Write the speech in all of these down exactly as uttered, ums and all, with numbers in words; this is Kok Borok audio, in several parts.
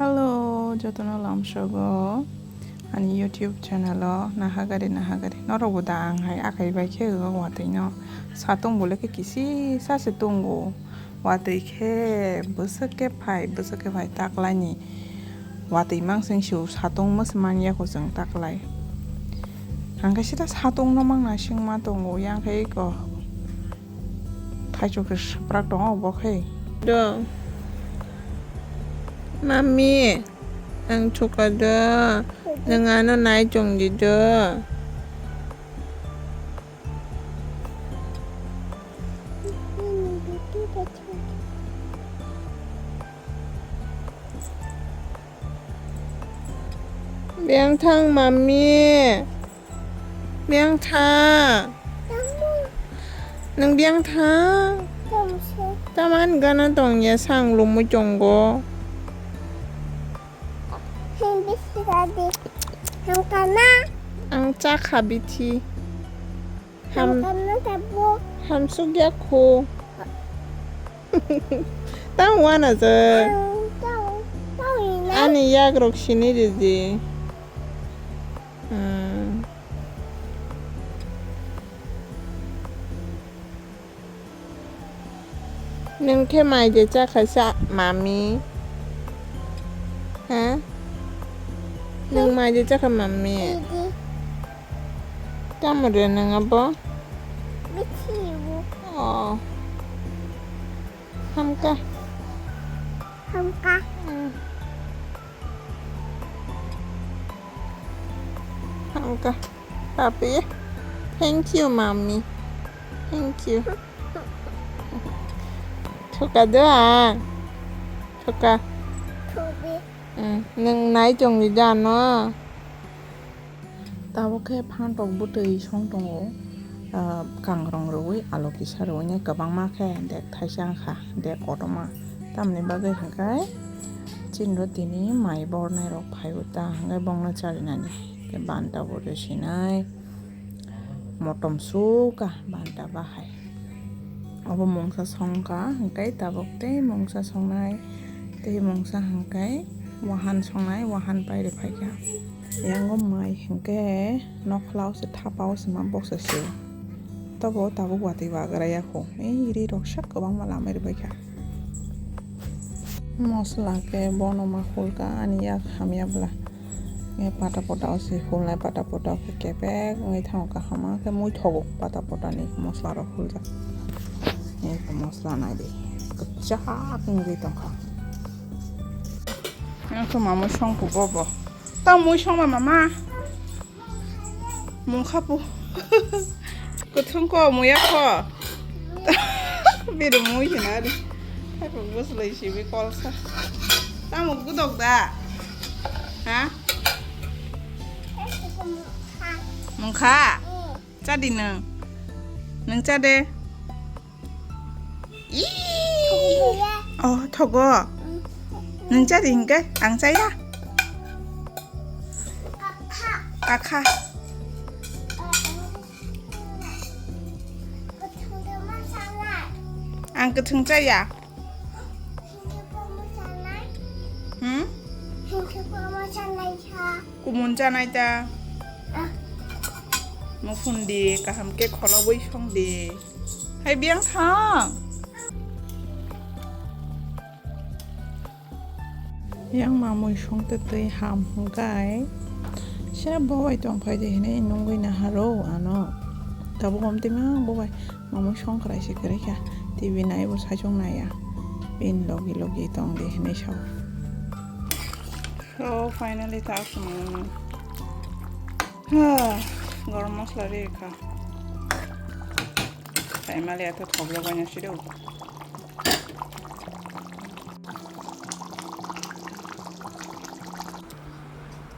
Hello, jotono lamsogo ani YouTube channel o nahagari nahagari. Norok bo da ang hai akai bai khe o watwi no. Satung bo le khe kisi sa se tongo. Watwi khe bwswk khe phai, bwswk khe phai taklaini. Watwi mang sing su satung mw se man ya kho chwng taklai. Ang khe sida satung no mang na sing ma tongo, yang khe ko. Thaichuk khe swprak tongo bo khe. Do. Mami, ang thuka do. Nwng ano nai chong di do. Beng thang, Mami. Beng tha. Nwng beng tha. Taman gana tong ya sang lumui tongo. Ang cha kha bithi. Ham, hamsuk ya kho. Tang wana je. Ani yak rok sini ridi. Hmm. Nwng khe mai de chakha sa, Mami? Ha? Nwng mai de chakha, Mami? Tamo de nwng abo? Oh. Hamka. Hamka. Hmm. Hamka. Papi. Thank you, Mami. Thank you. Thuka do ang. Thuka. Hmm. Nwng nai chong di jano. Tabuk khe phantok bwtwi song tongo, ah, kangrong rwui, alo kisa rwui nai kwbangma khe dek thaisa wngkha, dek kotorma. Tamni bagwi hwnkhe chini rw tini mai bornai rok phaibo ta hwnkhe bongno charinani. Khe banta bo rwsinai, motom sukha banta bahai. Obo mungsa songkha, hwnkhe tabuk tei mungsa songnai, tei mungsa hwnkhe wahan songnai, wahan pairi phaikha. Yango mai hwnkhe nokhla o se thapa o se ma boksa se. Tobo tabuk watwi wagra ya kho. Ei ri rok sak kwbangma lamai rwbaikha. Mosla khe bono ma khulka ani yak hamya bwla. Nge pata pota o se hulnai, pata pota o khe kepek wngwi thango, kaham khe mui thogo pata pota ni mosla rok huljak. Nge mosla nai di kwchak wngwi tongkha. Ang khe mamui song kho bobo. Ta mui song ma mama. Mungkha pu. Kuthung ko muya ko. Bini mui hina ri. Hai ko bus lai si bi kol sa. Tamo gudok da. Ha? Mungkha. Cha di nung. Nung cha de. Ii. Oh, thogo. Nung cha di hingke ang cha ya. Kakha. Ang kwthwng cha ya. Hmm? Kumun chanai ta. Mukhun di, kaham khe kholobwi song di. Hai biyang thang. Yang mamui song te twi ham hwnkhe. Sira bobai tong phai di hinwi nungwi naharo ano. Tabuk om twi mang bobai. Mamui songkrai se kwrwi kha, T V nai bo saichung naiya, bini logi logi tong di hinwi sao. So, finally ta aswk manwi mano. Ha, garam masala ri kha. Sai mali ato thok le banya sido.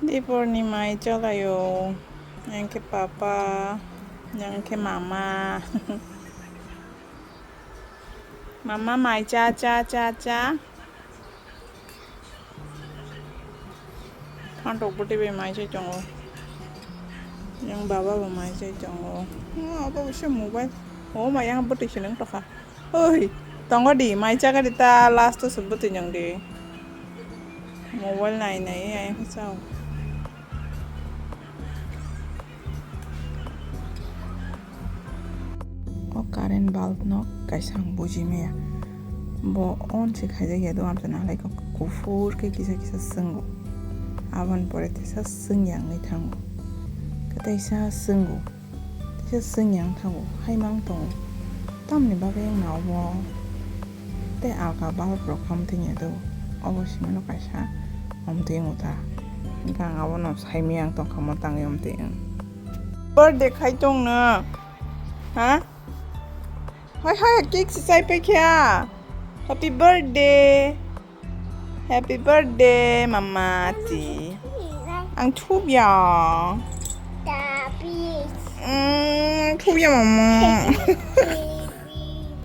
Dipor ni mai chalayo, yang khe papa, yang khe mama. Mama mai cha, cha, cha, cha. Phantok bwtwi bai mai chai tongo. Yang baba bo mai chai tongo. Oh, abo se mobile. Oh, ma yang bwtwi se nang tokha. Oi, tongo di, mai chaga di ta last o se bwtwi nang di. Mobile nai nai ayang khe chao. O current bulb no kaisa ang buji maya. Bo on se khaijak ya do, amsa nalai kok kuphur khe kisa kisa swngo. Aboni pore teisa swngya wngwi thango. Kwtaisa swngo. Teisa swngya wng thango. Haima wng tongo. Tamni bagwi wngna obo? Tei alka bulb rok kha mwthangya do. Obo simano kaisa omtwi wng ta. Hwnkhe ang abono saimaya wng tongkha mwtangwi omtwi wng. Birthday khai tongno. Ha? Hai hai, cake se chai paikha. Happy birthday. Happy birthday mama ti. Ang thup ya. Tapi. Mm, thup ya mama. Happy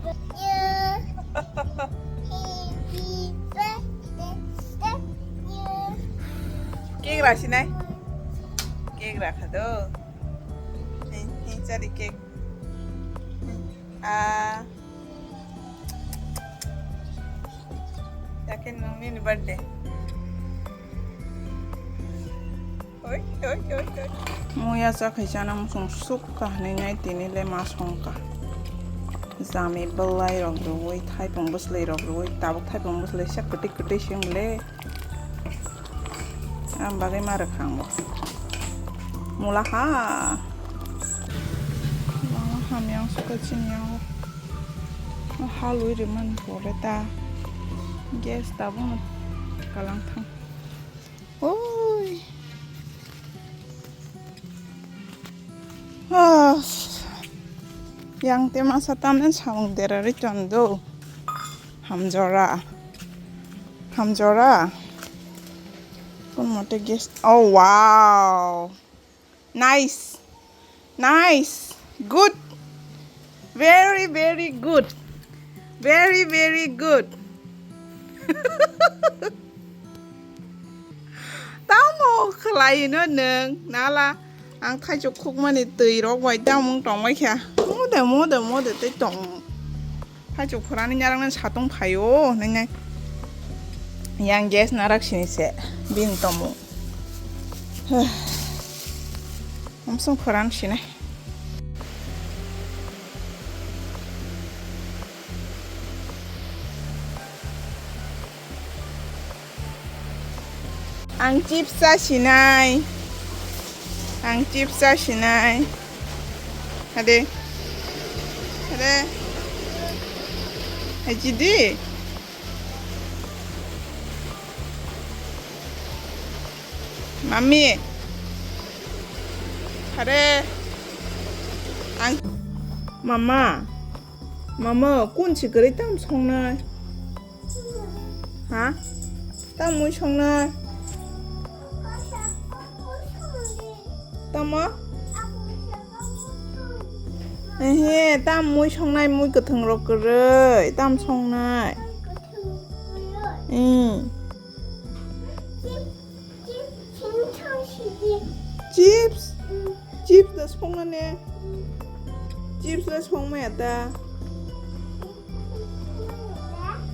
birthday. Happy birthday. Cake ra sinai. Cake ra kha do. Hei, hei, chari cake. Ah. Yakin nungni ni birthday. Oi, oi, oi, oi. Muya cha khai chana musung suk ka hwnwi nai tini le ma song ka. Jami belai rok rwui, thaipung bwslai rok rwui, tabuk thaipung bwslai sak kwtwi kwtwi sing le. Ang bagwi ma rwkha ang bo. Mula ha. Mula ha miyang suka chini yang. Halui rwmani pore ta. Gas tabuk no kalang thang. Oi. Ah. Yang te masa tamnen samung derari tondo. Hamjora. Hamjora. Kun mote gas. Oh, wow. Nice. Nice. Good. Very, very good. Very, very good. Tamo khlaino nwng nala ang thaichuk khukmani twi rok bai tamung tongbai kha. Mode, mode, mode tei tong. Thaichuk phurani nyarang nang satung phaio, nai nai. Yang gas narak sini se, bin tomu. Amsung phuran sini. Ang chips sa sinai. Ang chips sa sinai. Hade. Hade. Hai chidi. Mami. Hade. Ang. Mama. Mama, kun si kwrwi tam songnai? Ha? Tam mui songnai? Tamo? Ehe, tam mui songnai, mui kwthwng rok kwrwi, tam songnai. Hmm. Chips? Chips da songmane? Chips da songmaya da?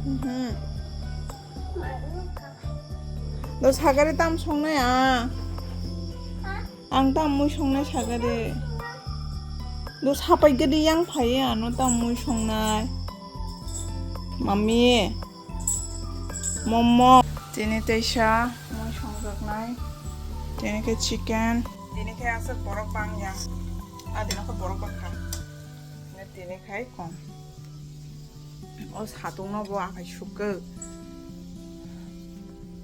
Mhm. Do sagari tam songnai ang. Ang tam mui songnai sagari. Do sapai gadi yang phai ano tam mui songnai. Mami. Momo. Tini teisa mui songjaknai. Tini khe chicken. Tini khe aswk borok bangya. Adino khe borok bangkha. Tini khai kom. O satung no bo aphai sukgo.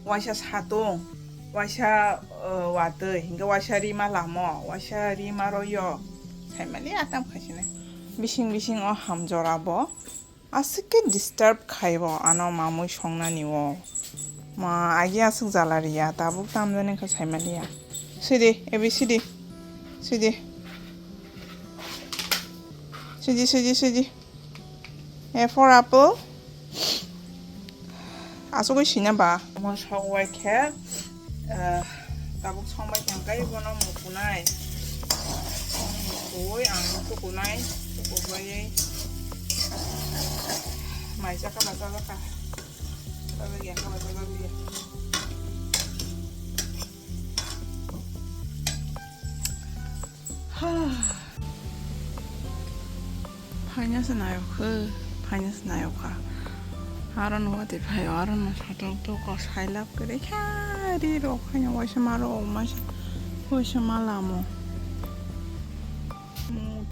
Waisa satung. Waisa, uh, watwi. Hinkhe waisa rima lamo. Waisa rima royo. Saimani atam khaisine. Bising bising o hamjora bo. Aswk khe disturb khaibo ano mamui songnani o. Ma agi aswk jala riya, tabuk tamjani wngkha saimaliya. Sidi, A B C D. Sidi. Sidi, sidi, sidi. A for apple. Aswk sina ba. Mo sok wai khe. Ah, tabuk songbai khe hwnkhe bono mukunai. Mukuwi ang tukunai, tukubaiwi mai chakha ba chajak kha. Chajak ya kha ba chajak ya. Phaina se nayok khe, phaina se nayok kha. Aro no wati phaio, aro no satok toko sailap kwrwi kha ri rok phaino waisa ma rok, waisa, waisa ma lamo. Mo